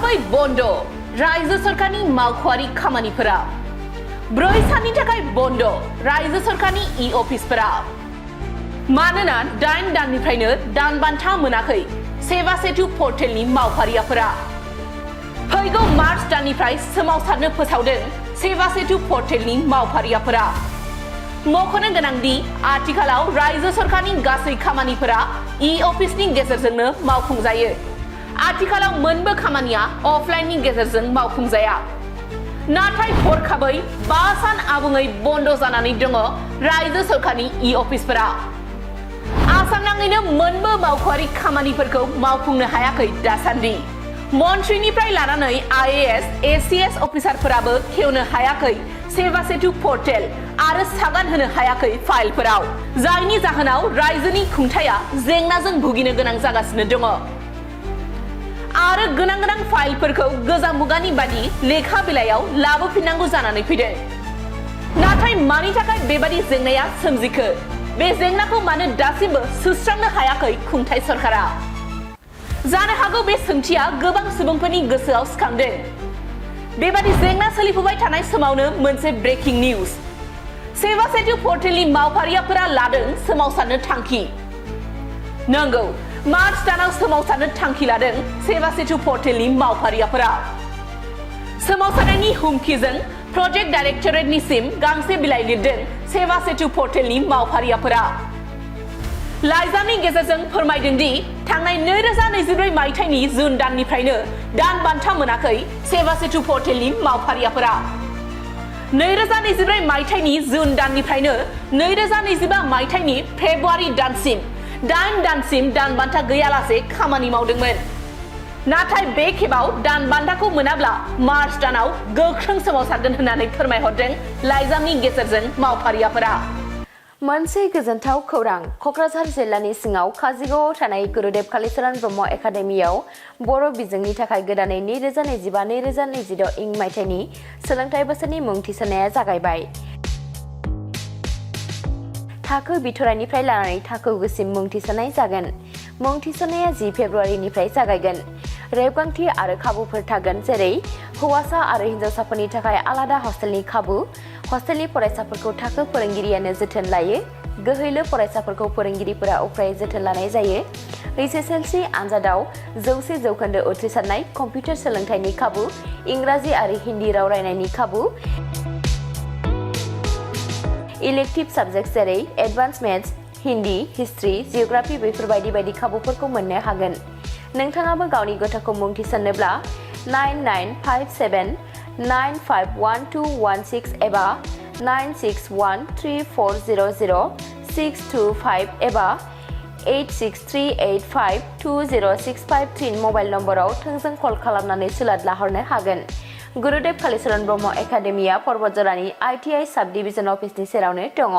हरखाबै बन्द रायजो सरकारनि मावख'आरि खामानिफोरा 4 साननि थाखाय बन्द रायजो सरकारनि इ-अफिसफोरा मानोना 8 दाननिफ्रायनो दान बान्था मोनाखै सेवा सेतु पर्टेलनि मावफारियाफोरा फैगौ मार्च दाननिफ्राय सोमावसारनो फोसावदों सेवा सेतु पर्टेलनि मावफारियाफोरा मख'नो गोनांदि आथिखालाव रायजो सरकारनि गासै खामानिफोरा इ-अफिसनि गेजेरजोंनो मावफुंजायो आथिखालाव मोनबो खामानिया अफलाइननि गेजेरजों मावफुंजाया नाथाय हरखाबै 5 सान आबुङै बन्द जानानै दङ रायजो सरकारनि इ-अफिसफोरा आसाम नाङैनो मोनबो मावख'आरि खामानिफोरखौ मावफुंनो हायाखै दासान्दि मन्थ्रिनिफ्राय लानानै आईएएस एसीएस अफिसारफोराबो खेवनो हायाखै सेवा सेतु पर्टेल आरो सागान होनो हायाखै फाइलफोराव जायनि जाहोनाव रायजोनि खुंथाया जेंनाजों भुगिनो गोनां जागासिनो दङ आरो गोनां फाइलफोरखौ गोजाम मुगानि बादि लेखा बिलाइयाव लाबोफिननांगौ जानानै फैदों नाथाय मानि थाखाय बेबादि जेंनाया सोमजिखो बे जेंनाखौ मानो दासिमबो सुस्रांनो हायाखै खुंथाय सरकारा जानो हागौ बे सोंथिया गोबां सुबुंफोरनि गोसोआव सिखांदों बेबादि जेंना सोलिफुबाय थानाय समावनो मोनसे ब्रेकिं निउज सेवा सेतु पर्टेलनि मावफारियाफोरा लादों सोमावसारनो थांखि नंगौ मार्च दानाव सोमावसारनो थांखि लादों सेवा सेतु पर्टेलनि मावफारियाफोरा सोमावसारनायनि हुमखिजों प्रजेक्ट डाइरेक्टरेटनिसिम गांसे बिलाइ लिरदों सेवा सेतु पर्टेलनि मावफारियाफोरा लाइजामनि गेजेरजों फोरमायदों दि थांनाय 2024 मायथाइनि जुन दाननिफ्रायनो दान बान्था मोनाखै सेवा सेतु पर्टेलनि मावफारियाफोरा 2024 मायथाइनि जुन दाननिफ्रायनो 2025 मायथाइनि फेब्रुवारि दानसिम 8 दानसिम दान बान्था गैयालासे खामानि मावदोंमोन नाथाय बे खेबाव दान बान्थाखौ मोनाब्ला मार्च दानाव गोख्रों सोमावसारगोन होननानै फोरमायहरदों लाइजामनि गेजेरजों मावफारियाफोरा मोनसे गोजोनथाव खौरां क'क्राझार जिल्लानि सिङाव काजिगावआव थानाय गुरुदेव कालिचरण ब्रह्म एकाडेमियाव बर' बिजोंनि थाखाय गोदानै 2025-2026 इं मायथाइनि सोलोंथाइ बोसोरनि मुं थिसननाया जागायबाय थाखो बिथराइनिफ्राय लानानै थाखो गुसिम मुं थिसननाय जागोन मुं थिसननाया 10 फेब्रुवारिनिफ्राय जागायगोन रेबगान्थि आरो खाबुफोर थागोन जेरै हौवासा आरो हिन्जावसाफोरनि थाखाय आलादा हस्टेलनि खाबु हस्टेलनि फरायसाफोरखौ थाखो फोरोंगिरियानो जोथोन लायो गोहैलो फरायसाफोरखौ फोरोंगिरिफोरा उफ्रायै जोथोन लानाय जायो एसएसएलसी आनजादाव 100% उथ्रिसारनाय कम्पिउटार सोलोंथाइनि खाबु इंराजि आरो हिन्दी राव रायनायनि खाबु इलेक्टिव साबजेक्ट जेरै एडभान्स मेथ्स हिन्दी हिस्ट्री जिअग्राफी बेफोरबायदि बायदि खाबुफोरखौ मोननो हागोन नोंथाङाबो गावनि गथ'खौ मुं थिसननोब्ला 9957951216 एबा 9613400625 एबा 8638520653 मबाइल नम्बराव थोंजों कल खालामनानै सुलाद लाहरनो हागोन गुरुदेव कालिचरण ब्रह्म एकाडेमिया पर्बतजरानि ITI साब डिभिजन अफिसनि सेरावनो दङ